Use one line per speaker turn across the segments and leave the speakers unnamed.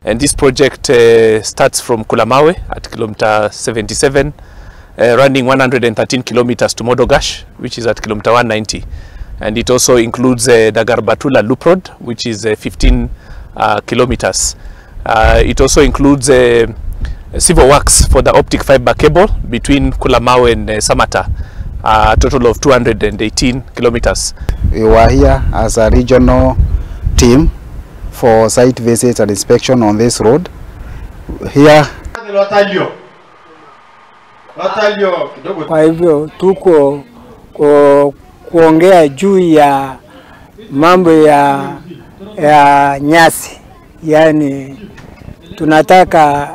And this project starts from Kulamawe at kilometer 77, running 113 kilometers to Modogash, which is at kilometer 190. And it also includes the Garbatula Loop Road, which is 15 kilometers. It also includes civil works for the optic fiber cable between Kulamawe and Samata, a total of 218 kilometers.
We were here as a regional team for site visits and inspection on this road. Here.
Kwa hivyo tuko kuongea juu ya mambo ya nyasi, yani tunataka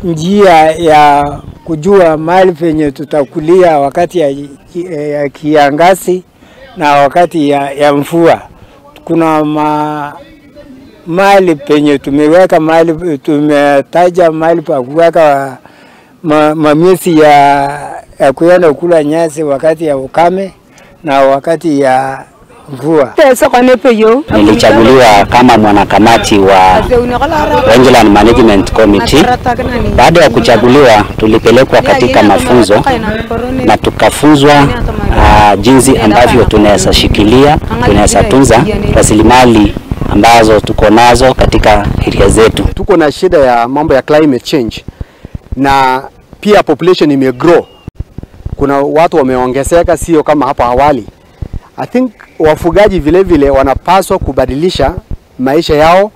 njia ya kujua mahali penye tutakulia wakati ya kiangazi na wakati ya mvua. Kuna mahali penye tumeweka, mahali tumetaja mahali pa kuweka mamiesi ya kuenda kula nyasi wakati ya ukame na wakati ya mvua.
Nilichaguliwa kama mwanakamati wa Rangeland Management Committee. Baada ya kuchaguliwa tulipelekwa katika mafunzo na tukafunzwa jinsi ambavyo tunaweza shikilia, tunaweza tunza rasilimali ambazo tuko nazo katika area zetu.
Tuko na shida ya mambo ya climate change na pia population imegrow. Kuna watu wameongezeka, sio kama hapo awali. I think wafugaji vile vile wanapaswa kubadilisha maisha yao.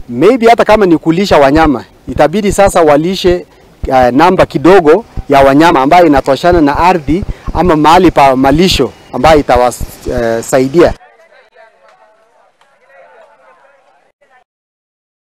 Maybe hata kama ni kulisha wanyama, itabidi sasa walishe namba kidogo ya wanyama ambayo inatoshana na ardhi ama mahali pa malisho ambayo itawasaidia.